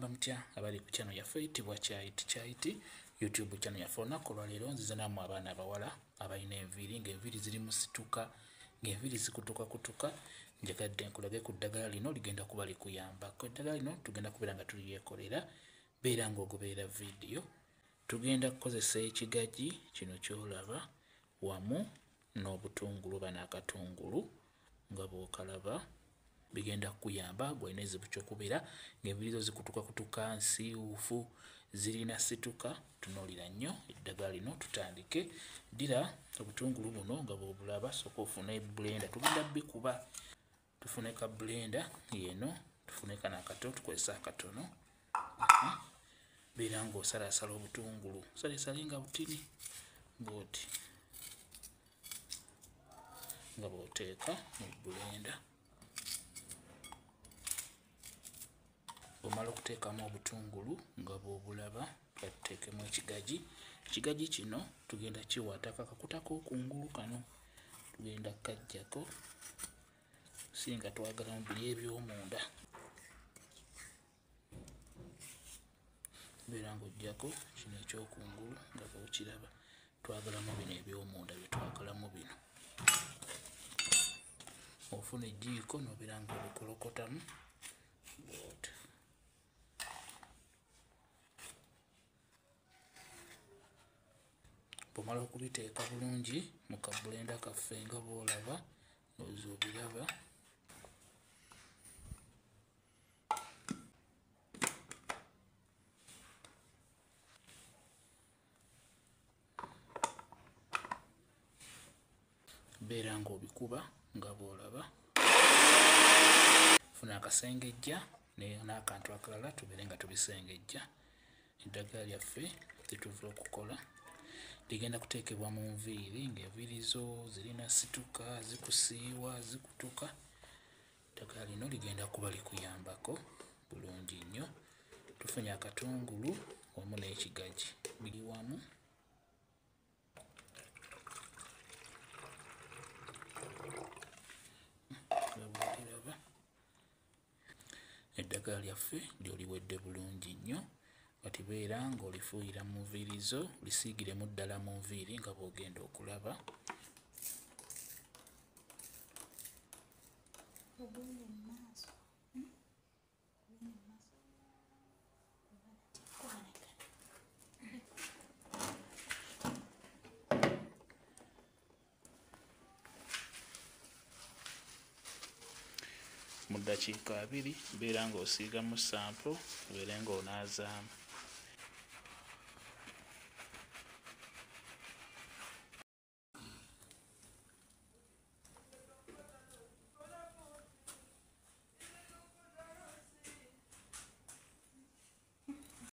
Mugamba mutya abali ku channel yaffe eyitibwa Kyayiti Kyayiti YouTube channel yaffe. Olunaku olwaleero nzize nammwe abaana abawala abalina enviiri ng'enviiri ziri mu situka, ng'enviiri zikutukakutuka. Njagadde nkulage ku ddagala lino, ligenda kuba likuyambako. Eddagala lino tugenda kubeera nga tulyekolera, beera ng'ogoberera vidiyo. Tugenda kukozesa ekigagi kino ky'olaba wamu n'obutungulu oba n'akatungulu nga bw'okalaba. Bigenda kukuyamba gw'olina ekizibu ky'okubeera ng'enviiri zo zikutukakutuka, nsiiwuufu, zirina situka. Tunuulira nnyo eddagala lino tutandike. Ddira obutungulu buno nga bw'obulaba, sooka ofune blender, tugenda bbikuba. Tufune ka blender y'eno, tufune kano akato, tukozese akatono. Beera ng'osalaasala obutungulu, osaleesale nga butini bw'oti nga bw'oteeka mu blender. Bw'omala okuteekamu obutungulu nga bw'obulaba, tuteekemu ekigagi. Ekigagi kino tugenda kiwatako akakuta k'okungulu kano, tugenda kkaggyako singa twagalamu biri eby'omunda. Beera ng'oggyako kino eky'okungulu nga bw'okiraba, twagalamu bino eby'omunda bye twagalamu bino. Ofuna ejjiiko n'obeera ng'obikolokotamu bw'otyo. Bw'omala okubiteeka bulungi mu kabulenda kaffe nga bw'olaba, ndowooza obiraba. Beera ng'obikuba nga bw'olaba. Funa akasengejja n'akantu akalala tubeere nga tubisengejja. Eddagala lyaffe lye tuva okukola ligenda kuteekebwa mu nviiri ng'enviiri zo zirina situka, zikusiiwa, zikutuka. Eddagala lino ligenda kuba likuyambako bulungi nnyo. Tufunye akatungulu wamu n'ekigagi biri wamu. Nga bw'oliraba eddagala lyaffe lyo liwedde bulungi nnyo. Kati beera ng'olifuuyira mu nviiri zo, lisiigiremu ddala mu nviiri nga bw'ogenda okulaba. Ogenda mu maaso, ogenda mu maaso. Kuba nate. Mu ddakiika 20 beera ng'osiigamu sampo, obeere ng'onaazaamu.